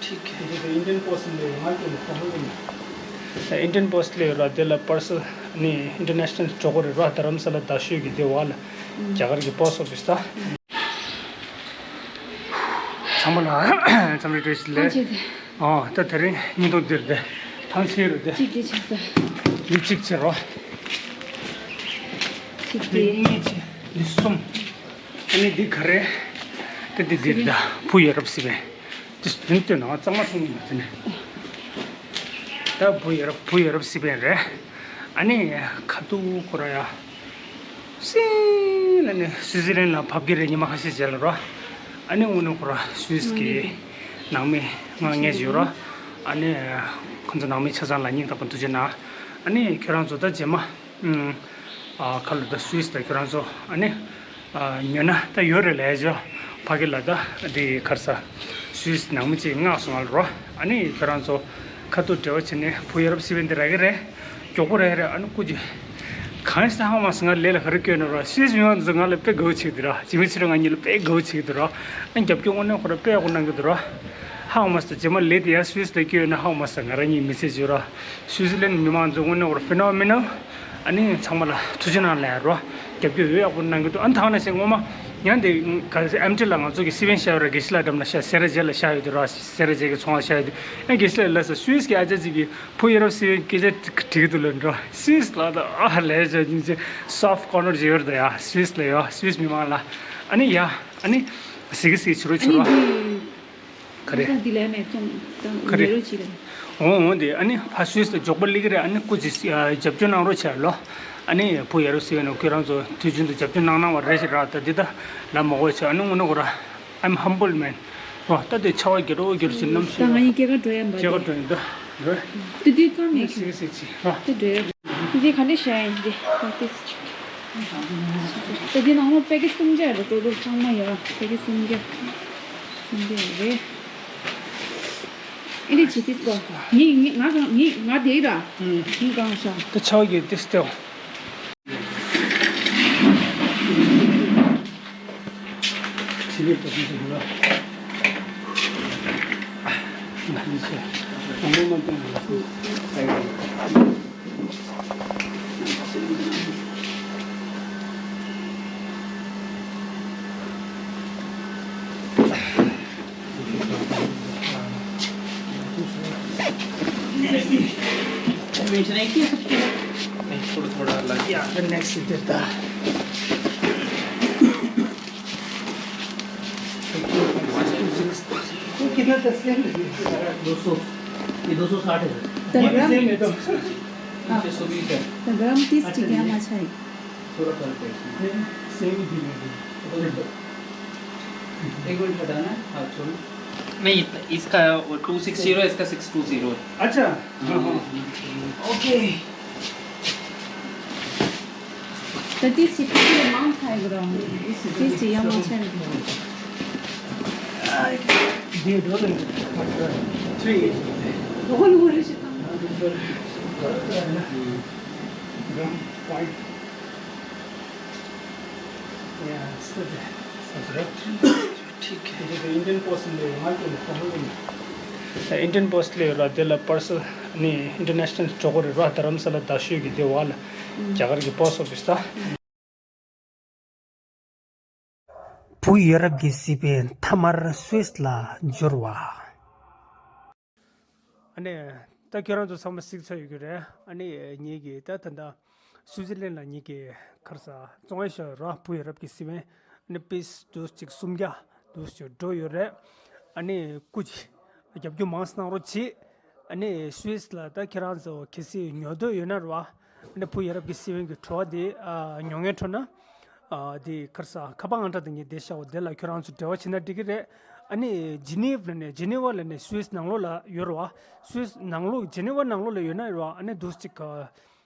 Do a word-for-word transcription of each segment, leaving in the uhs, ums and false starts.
འདི་དེ་Indian Post ལས་ང་ཀྱང་ཁོ་མོ་ཡིན། Indian Post ལས་ཡོད་ར། དེ་ལ་པར་སེལ་ནི་International གྲོགས་པོ་རེད་ར། རྡ་རམ་ས་ལ་རྡ་ཤོད་ཀྱི་དེ་བ་ལ་རྒྱ་གར་གྱི་པོ་སི་ཊི་ཨོ་ཕི་སི་ད། ཚང་མ་ལ་འཚམས་འདྲི་བཀྲ་ཤིས་བདེ་ལེགས། ཨོ་ད་དེ་རིང་ཉིན་ཐོག་འདིར་དེ་ཐང་ཆད་རེད་དེ། གཅིག་དེ་ཆགས་ས། འདི་གཅིག་བྱེད་རོགས། གཅིག་དེ། འདི་གཉིས་བྱེད། འདི་གསུམ། ཨ་ནི་འདི་ག་རེ། ད་འདི་འདིར་ད་བུ་ཡ་རབས་སི་པན། དེ་ཡིན་དུས་ན་གཙང་མ་སོང་ཡིན་པ་དེ་ནས། ད་བུ་ཡ་རབས་བུ་ཡ་རབས་སི་པན་རེད། ཨ་ནི་ཁ་ཐུག་ཁོ་ར་ཡ། སི་ལ་ནི་སུའི་ཙི་ལན་ལ་ཕབ་ཀྱི་རེད། ཉི་མ་ཁ་ཤས་རྗེས་ལ་རོ། ཨ་ནི་དངོས་གནས་ཁོ་ར་སུའི་ཙི་གི་ནང་མི་ང་ངས་ཡོད་རོ། ཨ་ནི་ཁོ་ཚོ་ནང་མི་ཆ་ཚང་ལ་སྙིང་ཐག་པ་ཐུགས་རྗེ་གནང་། ཨ་ནི་ཁྱོད་རང་ཚོ་ད་རྗེས་མ། ཨ་ཁ་ལོ་ད་སུའི་ཙི་ད་ཁྱོད་རང་ཚོ་ཨ་ནི། ཨ་ཉོ་ན་ད་ཡོད་རེད་ལས་ཇོ། ཕ་གི་ལ་ད་དེ་གར་ས་སུའི་ཙི་ནང་མི་ཅིག་མངགས་སོང་ང་ལ་རོ། ཨ་ནི་ཁྱོད་རང་ཚོ་ཁ་ཐུག་འབྲེལ་བ་བྱས་ནས་བུ་ཡ་རབས་སི་པན་འདི་རག་གི་རེད། མགྱོགས་པོ་རེད་རེད། ཨ་ནི་སྐུ་མཁྱེན། གང་ཞིག་ཧ་མ་སོང་ང་ལས་ལ་ག་རེ་སྐྱོན་ནོ་རོ། སུའི་ཙི་མི་མང་ཚོ་ང་ལ་དཔེ་དགའ་བོ་བྱེད་ཀྱི་འདུག་ར། ཇི་མི་ཕྱི་རུ་ང་གཉིས་ལ་དཔེ་དགའ་བོ་བྱེད་ཀྱི་འདུག་ར། ཨ་རྒྱབ་སྐྱོར་དངོས་གནས་ཁོ་ར་དཔེ་ཡག་པོ་གནང་གི་འདུག་ར། ཧ་མ་སོང་རྗེས་མ་ལས་དེ་ཡ་སུའི་ཙི་ལ་སྐྱོན་ཡོད་ན་ཧ་མ་སོང་ང་རང་གཉིས་མི་ཚེ་བརྗོད་ར། སུའི་ཙི་ལན་མི་མང་ཚོ་དངོས་གནས་ཁོ་ར་ཕི་ནོ་མི་ནལ། ཨ་ནི་ཚང་མ་ལ་ཐུགས་རྗེ་གནང་ལབ་རོ། རྒྱབ་སྐྱོར་ཡོད་ཡག་པོ་གནང་གི་འདུག་ཨ་ནི་ཐང་ན་ཞིག་ངོ་མ་ཡང་དེ་ག་ཨེམ་ཊི་ལ་ང་ཚོ་གི་སི་པན་ཤར་ར་དགེ་བཤེས་ལགས་འགྲམ་ལ་ཤར་སེ་ར་བྱེས་ལ་ཤར་ཡོད་དུ་ར། སེ་ར་བྱེས་ཀྱི་ཚོང་ལ་ཤར་ཡོད་དུ། ཨ་དགེ་བཤེས་ལགས་ལ་ས་སུའི་ཙི་གི་ཨ་ཅག་ཅིག་གི་བུ་ཡ་རབས་སི་པན་སྐད་ཆ་དྲིས་ཀྱི་འདུག་ལབ་འགྲོ། སུའི་ཙི་ལ་ད་ཨ་ལས་ཅོ་ཉིན་ཅི་སོཕ་ཊི་ཀོར་ནར་ཅིག་ཡོད་རེད་ད་ཡ། སུའི་ཙི་ལ་ཡོད། སུའི་ཙི་མི་མང་ལ་ཨ་ནི་ཡ་ཨ་ནི་ཟི་གི་ཟི་ཆུ་རུ་ཆུ་རུ། ག་རེ། ཨ་ས་འདི་ལས་ནས་བཙོང་དང་ག་རེ། ལས་རོ་ཅི་ལས། འོང་འོང་དེ་ཨ་ནི་ཕ་སུའི་ཙི་མགྱོགས་པོ་སླེབས་ཀྱི་རེད། ཨ་ནི་སྐུ་མཁྱེན་རྒྱབ་སྐྱོར་གནང་རོགས་བྱས་ལོ། ཨ་ནི་བུ་ཡ་རབས་སི་པན་ནོ་ཁྱོད་རང་ཚོ་དུས་རྒྱུན་དུ་རྒྱབ་སྐྱོར་གནང་གནང་བ་རེད་ཤག་ར། ད་འདི་ད་ལ་མོ་གོ་ཆེ་ཨ་ནི་དངོས་གནས་ཁོ་ར། I'm humble man. རོ་ད་དེ་ཆ་བ་རྒྱ་རོ་རྒྱ་རོ་ཞིག་ནམ་ད་ཞིག་ང་ཡི་སྐྱེ་ཁ་འགྲོ་ཡ་འབའ་སྐྱེ་ཁ་འགྲོ་ཡིན་ད་རོ། དུ་དུས་ཙམ་ཡིན་ཞིག་ཞིག་ཞིག་རོ། དེ་འགྲོ་ཡ་འདི་ག་འདྲ་བྱས་ཡིན་འདི་ད་དེ་ད་དེ་ནང་ལོ་པེ་ཀེ་སུམ་བརྒྱ་རེད། ཊོ་ཊལ་ཚང་མ་ཡོད་པེ་ཀེ་སུམ་བརྒྱ། སུམ་བརྒྱ་རེད། ཨེ་འདི་བྱེད་དུས་སྐོར་ངའི་ངའི་ང་གང་ངའི་ང་དེ་ར་ངའི་གང་ཤ། ད་ཆ་བ་གི་དེ་སྟེ། थोड़ा थोड़ा अलग। या, the next is the। वो कितना दस सेंट है? दो सौ। ये दो सौ साठ है। ये भी सेम है तो। हाँ। छह सौ बीस है। तो गरम तीस अच्छा, टिकिया ये माछा है। थोड़ा फर्क है इसमें। सेम ही है। एक मिनट हटाना। हाँ, छोड़ो। नहीं, इसका वो टू सिक्स ज़ीरो है, इसका सिक्स टू ज़ीरो है। अच्छा। हाँ, हाँ। ओके। ད་ཏིས་ཅི་ཕ་གི་མང་ཐལ་གི་རང་ཏིས་ཅི་ཡང་མང་ཆེ་ནི། Indian Post ལས་ཡོད་ར། དེ་ལ་པར་སེལ་ནི་International གྲོགས་པོ་རེད་ར། རྡ་རམ་ས་ལ་རྡ་ཤོད་ཀྱི་དེ་བ་ལ་རྒྱ་གར་གྱི་པོ་སི་ཊི་ཨོ་ཕི་སི་ད། བུ་ཡ་རབས་ཀྱི་སི་པན་མཐའ་མར་སུད་སི་ལ་འབྱོར་བ། ཨ་ནི་ད་ཁྱོད་རང་ཚོ་ཚང་མ་གཟིགས་ཚར་ཡོད་ཀྱི་རེད། ཨ་ནི་ངེད་ཀྱིས་ད་ད་ལྟ་སུའི་ཙི་ལན་ལ་ངེད་ཀྱིས་ཁར་ས་བཙོང་ཡ་ཤོར་ར། བུ་ཡ་རབས་ཀྱི་སི་པན་ཨ་ནི་པིས་འདུག་ཅིག་སུམ་བརྒྱ་འདུག་ཅིག་འགྲོ་ཡོད་རེད། ཨ་ནི་སྐུ་མཁྱེན་རྒྱབ་སྐྱོར་མང་ཙམ་གནང་རོགས་བྱེད། ཨ་ནི་སུད་སི་ལ་ད་ཁྱེད་རང་ཚོ་གལ་སྲིད་ཉོ་འདོད་ཡོད་ན་ར། ཨ་ནི་བུ་ཡ་རབས་ཀྱི་སི་པན་གྱི་བྲོ་བ་དེ་ཨ་ཉོ་མཁན་ཁྲོད་ན། ཨ་དེ་ཁར་ས་ཁ་པར་ཨང་གྲངས་དེ་ངས་བསྡད་ཤག་འོ་དེ་ལ་ཁྱོད་རང་ཚོ་འབྲེལ་བ་བྱེད་ན་འགྲིག་གི་རེད། ཨ་ནི་ཇི་ནི་ཝ་ལ་ནས་ཇི་ནི་ཝ་ལ་ནས་སུད་སི་ནང་ལོགས་ལ་ཡོད་ར་བ། སུད་སི་ནང་ལོགས་ཇི་ནི་ཝ་ནང་ལོགས་ལ་ཡོད་ན་ར་བ། ཨ་ནི་འདུག་ཅིག་ཨ་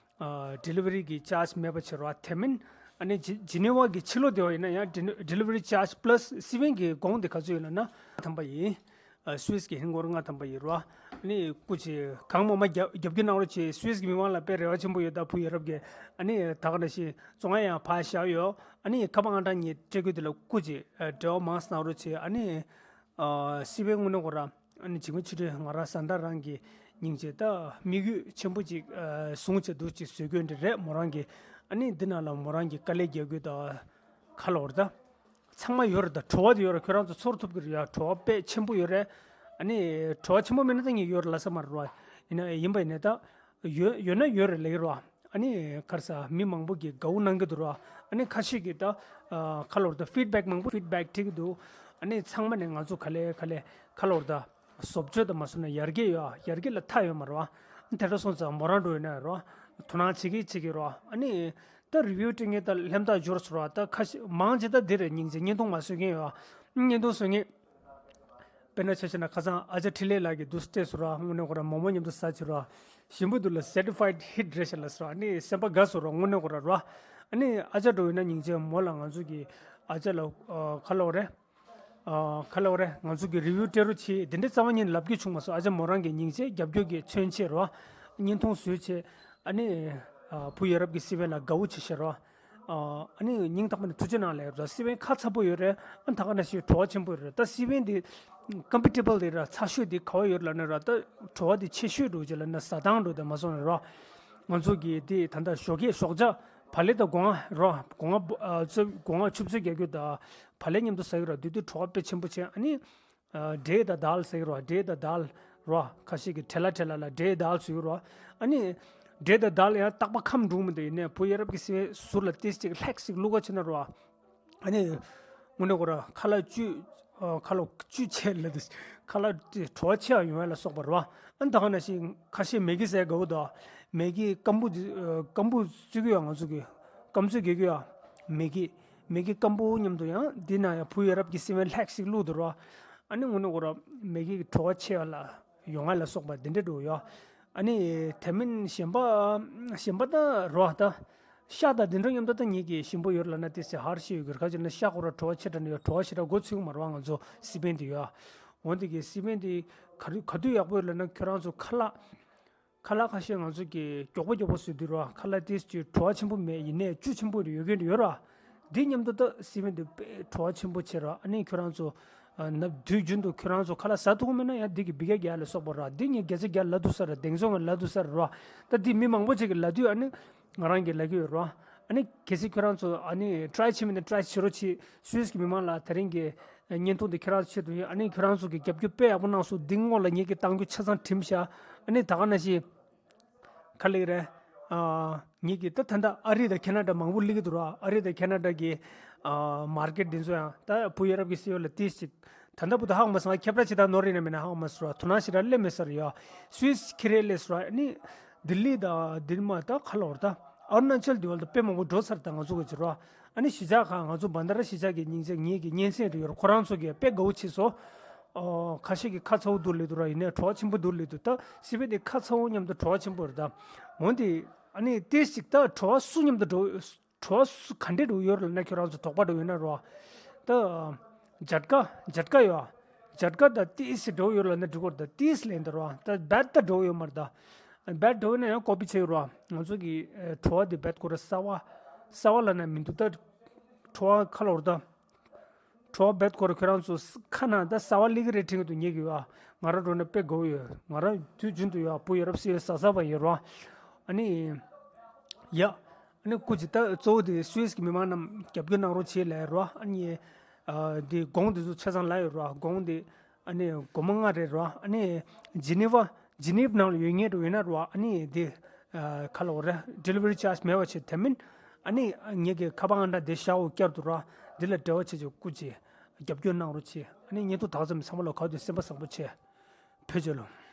ཌི་ལི་ཝ་རི་གི་ཅཱར་ཇི་མེད་པ་བྱེད་ར་བ། དེ་མིན་ཨ་ནི་ཇི་ཇི་ནི་ཝ་གི་ཕྱི་ལོགས་དེ་བ་ཡིན་ན་ཡང་ཌི་ལི་ཝ་རི་ཅཱར་ཇི་པ་ལ་སི་སི་པན་གི་གོང་དེ་ག་ཚོད་ཡོད་ལབ་ན་ཐམ་པ་ཡིན། ཨ་སུད་སི་གི་ཧིན་སྒོར་ལྔ་ཐམ་པ་ཡིན་ར་བ། ཨ་ནི་སྐུ་མཁྱེན་གང་མང་མང་རྒྱབ་རྒྱབ་སྐྱོར་གནང་རོགས་བྱེད། སུད་སི་གི་མི་མང་ལ་དཔེ་རེ་བ་ཆེན་པོ་ཡོད། ད་བུ་ཡ་རབས་ཀྱི་ཨ་ནི་ད་ག་ནང་བཞིན་བཙོང་ཡ་ཡང་ཕར་བཞག་ཡོད། ཨ་ནི་ཁ་པར་ཨང་གྲངས་ངས་སྤྲད་དགོས་དེ་ལ་སྐུ་མཁྱེན་ཨ་འབྲེལ་བ་མང་ཙམ་གནང་རོགས་བྱེད། ཨ་ནི་ཨ་སི་པན་དངོས་གནས་ཁོ་ར་ ཨ་ནི་འཇིགས་མེད་ཆོས་སྒྲོན་ང་རང་བཟའ་ཟླ་རང་གི་སྙིང་རྗེ་ད་དམིགས་ཡུལ་ཆེན་པོ་ཅིག་ཨ་བཟུང་བྱས་འདུག་ཅིག་བཟོ་དགོས་འདི་རེད། མོ་རང་གི་ཨ་ནི་འདི་ནང་ལ་མོ་རང་གི་དཀའ་ལས་རྒྱག་དགོས་ད་ཁ་ལོ་བར་ད། ཚང་མ་ཡོད་རེད། ད་བྲོ་བ་དེ་ཡོད་རེད། ཁྱོད་རང་ཚོ་ཚོར་ཐུབ་ཀྱི་རེད་ཡ། བྲོ་བ་དཔེ་ཆེན་པོ་ཡོད་རེད། ཨ་ནི་བྲོ་བ་ཆེན་པོ་མེད་ན་ད་ངས་ཡོད་རེད་ལབ་ས་མ་རེད་རོ། ཡིན་ན་ཡིན་པ་ཡིན་ནའི་ད་ཡོད་ཡོད་ན་ཡོད་རེད་ལབ་ཀྱི་རོ། ཨ་ནི་ག་རེ་ཟེར་མི་མང་པོ་གིས་དགའ་བོ་གནང་གི་འདུག་རོ། ཨ་ནི་ཁ་ཤས་ཀྱིས་ད་ཁ་ལོ་བར་ད་ཕིཌ་བེག་མང་པོ་ཕིཌ་བེག་སྤྲད་ཀྱི་འདུག་ཨ་ནི་ཚང་མ་ནས་ང་ཚོ་ག་ལེ་ག་ལེ་ཁ་ལོ་བར་ད་བཟོ་བཅོས་དང་མ་སོང་ན་ཡར་རྒྱས་ཡོད། ཡར་རྒྱས་ལ་མཐའ་ཡོད་མ་རེད་བ། དེ་འདྲ་སོང་ཙང་མོ་རང་འགྲོ་ཡོད་ན་རོ། དོ་སྣང་བྱེད་ཀྱི་བྱེད་ཀྱི་རོ། ཨ་ནི། ད་རི་བིའུ་སྤྲད་མཁན་ད་ལྷན་ཐག་འབྱོར་སོང་ར། ད་ཁ་ཤས་མང་ཆེ་ད་འདི་རེད། སྙིང་རྗེ་བརྙན་ཐུང་མ་བཟོ་མཁན་ཡོད། བརྙན་ཐུང་བཟོ་མཁན། དཔེར་ན་ཆ་བཞག་ན་ཁ་སང་ཨ་ཅག་འཕྲིན་ལས་ལགས་ཀྱིས་འདུག་སྤྲད་སོང་ར། དངོས་གནས་ཁོ་རང་མོག་མོག་མཉམ་དུ་ཟ་བྱས་ར། ཞིམ་པོ་འདུག་ལ་སེ་ཊི་ཕའེ་ཌི་ཧིཊ་རེད་ཤག་ལབ་སོང་ར། ཨ་ནི་སེམས་པ་དགའ་སོང་ར། དངོས་གནས་ཁོ་རང་ར། ཨ་ནི་ཨ་ཅག་འགྲོ་ཡོད་ན་སྙིང་རྗེ་མོ་ལ་ང་ཚོ་གི་ཨ་ཅག་ལ་ཁ་ལོ་རེད། ཨ་ཁ་ལོ་རེད། ང་ཚོ་གི་རི་བིའུ་སྤྲད་རོགས་བྱེད། དེ་འདྲའི་རྩ་བ་ཉིད་ནས་ལབ་རྒྱུ་བྱུང་མ་སོང་། ཨ་ཅག་མོ་རང་གི་སྙིང་རྗེ་རྒྱབ་སྐྱོར་གྱི་མཚོན་ཆེད་རོ། བརྙན་ཐུང་བཟོས་བྱས། ཨ་ནི་ཨ་བུ་ཡ་རབས་ཀྱི་སི་ཝེན་ལ་དགའ་བོ་བྱེད་ཤེས་རོ། ཨ་ནི་སྙིང་ཐག་པ་ནས་ཐུགས་རྗེ་གནང་ལབ་རོ། སི་ཝེན་ཁ་ཚ་པོ་ཡོད་རེད། ཨ་ད་ག་ནང་བཞིན་བྲོ་བ་ཆེན་པོ་ཡོད་རེད། ད་སི་ཝེན་འདི་ཀམ་ཕི་ཊེ་བལ་འདི་ར་ཚ་ཤོས་འདི་ག་བ་ཡོད་ལབ་ན་ར། ད་བྲོ་བ་འདི་ཆེ་ཤོས་འགྲོ་རྒྱུ་ལབ་ན་ཟ་སྟངས་འགྲོ་དེ་མ་སོང་ན་རོ། ང་ཚོ་གི་འདི་ད་ལྟ་ཞོགས་ཀས་ཞོགས་ཇ་བག་ལེབ་དང་སྒོ་ང་རོ། སྒོ་ང་ཨ་ཚོ་སྒོ་ང་ཆུ་ཚོད་རྒྱག་རྒྱུ་དང་བག་ལེབ་མཉམ་དུ་ཟ་གི་རོ། དེ་དུས་བྲོ་བ་དཔེ་ཆེན་པོ་བྱས། ཨ་ནི་ཨ་འབྲས་དང་དཱལ་ཟེར་གི་རོ། འབྲས་དང་དཱལ་རོ། ཁ་ཤས་ཀྱིས་བྲེ་ལ་བྲེ་ལ་ལ་འབྲས་དཱལ་ཟེར་གི་རོ། ཨ་ནི་འབྲས་དང་དཱལ་ཡང་རྟག་པ་ཁམས་འགྲོ་མི་འདུག་ཡིན་ནའི་བུ་ཡ་རབས་ཀྱི་སི་ཝེན་ཟུར་ལ་ཏིས་ཅིག་ལྷེག་ཅིག་བླུགས་ཀ་བྱེད་ན་རོ། ཨ་ནི་དངོས་གནས་ཁོ་ར་ཁ་ལག་བཅུད་ཨ་ཁ་ལག་བཅུད་ཆེ་ལ་དེ་ཁ་ལག་དེ་བྲོ་བ་ཆེ་བ་ཡོང་ཡ་ལ་སོགས་པ་རོ། ཨ་ནི་ད་ག་ནང་བཞིན་ཁ་ཤས་མེ་གི་ཟས་དགའ་བོ་དང་། མེ་གི་སྐམ་པོ་ཨ་སྐམ་པོ་བཙོས་གི་ཡོད། ང་ཚོ་གི་སྐམ་བཙོས་རྒྱག་གི་ཡོད། མེ་གི་མེ་གི་སྐམ་པོ་མཉམ་དུ་ཡང་འདི་ན་ཡང་བུ་ཡ་རབས་ཀྱི་སི་ཝེན་ལྷེག་ཅིག་བླུགས་འདུག་རོ། ཨ་ནི་དངོས་གནས་ཁོ་ར་མེ་གི་བྲོ་བ་ཆེ་བ་ལ་ཡོང་ཡ་ལ་སོགས་པ་འདི་འདྲ་འགྲོ་ཡོད། ཨ་ནི་དེ་མིན་གཞན་པ་གཞན་པ་ད་རོ་ད། ཤ་དང་དེ་འདྲ་མཉམ་དུ་ད་ངེད་ཀྱིས་ཞིམ་པོ་ཡོད་ལབ་ན་དེ་ཟེར་ཧར་ཤི་ཡོད་གི་ར། ག་ཅི་ན་ཤ་ཁོ་ར་བྲོ་བ་ཆེ་དྲགས་ནས་ཡོད། བྲོ་བ་ཞེ་དྲག་མགོ་ཚོད་ཀྱི་མ་རེད་བ། ང་ཚོ་སི་པན་དེ་ཡོད། འོན་ཏེ་གི་སི་པན་དེ་ག་དུས་ག་དུས་ཡག་པོ་ཡོད་ལབ་ན། ཁྱོད་རང་ཚོ་ཁ་ལག་ཁ་ལག་ཁ་ཤས་ང་ཚོ་གི་མགྱོགས་པོ་མགྱོགས་པོ་བཟོས་དུས་ར། ཁ་ལག་དེ་ཅིག་བྲོ་བ་ཆེན་པོ་མེད། ཡིན་ནའི་བཅུད་ཆེན་པོ་ཡོད་མཁན་ཡོད་ར། དེ་མཉམ་དུ་ད་སི་པན་དེ་དཔེ་བྲོ་བ་ཆེན་པོ་ཆེ་ར། ཨ་ནི་ཁྱོད་རང་ཚོ་ཨ་ན་དུས་རྒྱུན་དུ་ཁྱོད་རང་ཚོ་ཁ་ལག་ཟ་ཐུབ་ཀྱི་མེད་ན་ཡང་འདི་གི་བི་ག་རྒྱག་ལ་སོགས་པ་ར། འདི་ངས་བརྒྱ་ཆ་བརྒྱ་ལབ་འདུག་ས་ར། གདེང་ཚོད་ངས་ལབ་འདུག་ས་ར། ད་འདི་མི་མང་པོ་ཅིག་གིས་ལབ་དུས་ཨ་ནི་ང་རང་གིས་ལབ་ཀྱི་ཡོད་ར། ཨ་ནི་གལ་སྲིད་ཁྱོད་རང་ཚོ་ཨ་ནི་ཊ་རའི་བྱེད་མིན་ན་ཊ་རའི་བྱེད་རོགས་གྱིས། སུད་སི་གི་མི་མང་ལ་དེ་རིང་གི་བརྙན་ཐུང་འདི་ཁྱོད་རང་ཚོ་ཆེད་དུ་ཡིན། ཨ་ནི་ཁྱོད་རང་ཚོ་གིས་རྒྱབ་སྐྱོར་དཔེ་ཡག་པོ་གནང་སོང་། འདི་སྔོན་ལ་ངེད་ཀྱིས་གཏང་རྒྱུ་ཆ་ཚང་གྲིམས་ཤག་ཨ་ནི་ད་ག་ནང་བཞིན་ག་ལེགས་རེད། ཨ་ངེད་ཀྱིས་ད་ད་ལྟ་ཨ་རི་དང་ཁེ་ན་ཌ་མང་པོ་སླེབས་ཀྱི་འདུག་ར། ཨ་རི་དང་ཁེ་ན་ཌ་གི་ཨ་མར་ཀེཊ་འདི་ཚོ་ཡང་ད་བུ་ཡ་རབས་ཀྱི་སི་ཝེན་ལ་ཏིས་ཅིག་ད་ལྟ་བུ་ད་ཧ་གོ་མ་སོང་། ང་ཁྱབ་བསྒྲགས་བྱེད་སྟངས་ནོར་ཡིན་ན་མིན་ན་ཧ་གོ་མ་སོང་ར། དོ་སྣང་ཞེ་དྲག་སླེབས་མེད་ས་རེད་ཡ། སུད་སི་ཁྱེར་རེ་སླེབས་སོང་ར། ཨ་ནི་ལྡི་ལི་དང་འདིར་མ་ད་ཁ་ལོ་བར་ད་ཨ་རུ་ན་ཅལ་འདི་བར་ད་དཔེ་མང་པོ་འགྲོ་ཚར། ད་ང་ཚོ་གི་ཅི་རོ། ཨ་ནི་གཞིས་ཆགས་ཁག་ང་ཚོ་བན་དྷ་ར་གཞིས་ཆགས་ཀྱི་སྙིང་རྗེ་ངེད་ཀྱི་གཉེན་ཚན་རེ་ཡོད་ར། ཁོ་རང་ཚོ་གིས་དཔེ་དགའ་བོ་བྱས་སོང་། ཨོ་ཁ་ཤས་ཀྱིས་ཁ་ཚ་བོ་འདུག་ལབ་འདུག་ར། ཡིན་ནའི་བྲོ་བ་ཆེན་པོ་འདུག་ལབ་འདུག་ད་སི་པན་དེ་ཁ་ཚ་བོ་མཉམ་དུ་བྲོ་བ་ཆེན་པོ་རེད་ད། འོན་ཏེ་ཨ་ནི་ཏིས་ཅིག་ད་བྲོ་བ་སུ་མཉམ་དུ་འགྲོ། བྲོ་བ་སུ་ག་འདྲས་འགྲོ་ཡོད་ལབ་ན། ཁྱོད་རང་ཚོ་དོགས་པ་འགྲོ་ཡོད་ན་རོ། ད་ཇ་ཊ་ཀ་ཇ་ཊ་ཀ་ཡོད། ཇ་ཊ་ཀ་ད་ཏིས་ཅིག་འགྲོ་ཡོད་ལབ་ན་འགྲིག་གི་རེད། ད་ཏིས་ལབ་འདུག་རོ། ད་བད་ད་འགྲོ་ཡོད་མ་རེད་ད། བད་འགྲོ་ཡོད་ན་ཡང་ཀོ་པི་བྱས་ཡོད་རོ། ང་ཚོ་གི་ཨ་བྲོ་བ་དེ་བད་ཁོ་ར་སོ་བ་སོ་བ་ལབ་ན་མི་འདུག་ད་བྲོ་བ་ཁ་ལོ་བར་ད། བྲོ་བ་བད་ཁོ་ར་ཁྱོད་རང་ཚོ་ཁ་ནང་ད་སོ་བ་སླེབས་ཀྱི་རེད་དྲན་གྱི་འདུག་ངེད་ཀྱི་ཡོད། ང་རང་འགྲོ་ན་དཔེ་དགའ་བོ་ཡོད། ང་རང་དུས་རྒྱུན་དུ་ཡོད། བུ་ཡ་རབས་སི་ཝེན་ཟ་ཟ་བ་ཡོད་རོ། ཨ་ནི་ཡ། ཨ་ནི་སྐུ་མཁྱེན། ད་གཙོ་བོ་དེ་སུད་སི་གི་མི་མང་རྣམས་རྒྱབ་སྐྱོར་གནང་རོགས་བྱེད་ལབ་རོ། ཨ་ནི་ཨ་དེ་གོང་དེ་ཚོ་ཆ་ཚང་ལབ་ཡོད་རོ། གོང་དེ་ཨ་ནི་སྒོར་མོ་ལྔ་རེད་རོ། ཨ་ནི་ཇི་ནི་ཝ་ཇི་ནི་ཝ་ནང་ལ་ཡོད་མཁན་རེད། ཡོད་ན་རོ། ཨ་ནི་དེ་ཨ་ཁ་ལོ་རེད། ཌི་ལི་ཝ་རི་ཆར་ཇི་མེད་པ་བྱེད། དེ་མིན་ཨ་ནི་ངེད་ཀྱི་ཁ་པར་ཨང་གྲངས་དེ་བཞག་འོ་བསྐྱར་དུ་རོ། འདི་ལ་འབྲེལ་བ་བྱེད་ཆོག་སྐུ་མཁྱེན། རྒྱབ་སྐྱོར་གནང་རོགས་བྱེད། ཨ་ནི་བརྙན་ཐུང་དག་ཙམ་ཚང་མ་ལ་ག་དུས་སེམས་པ་བཟང་པོ་བྱེད། བོད་ཇོ་ལོ།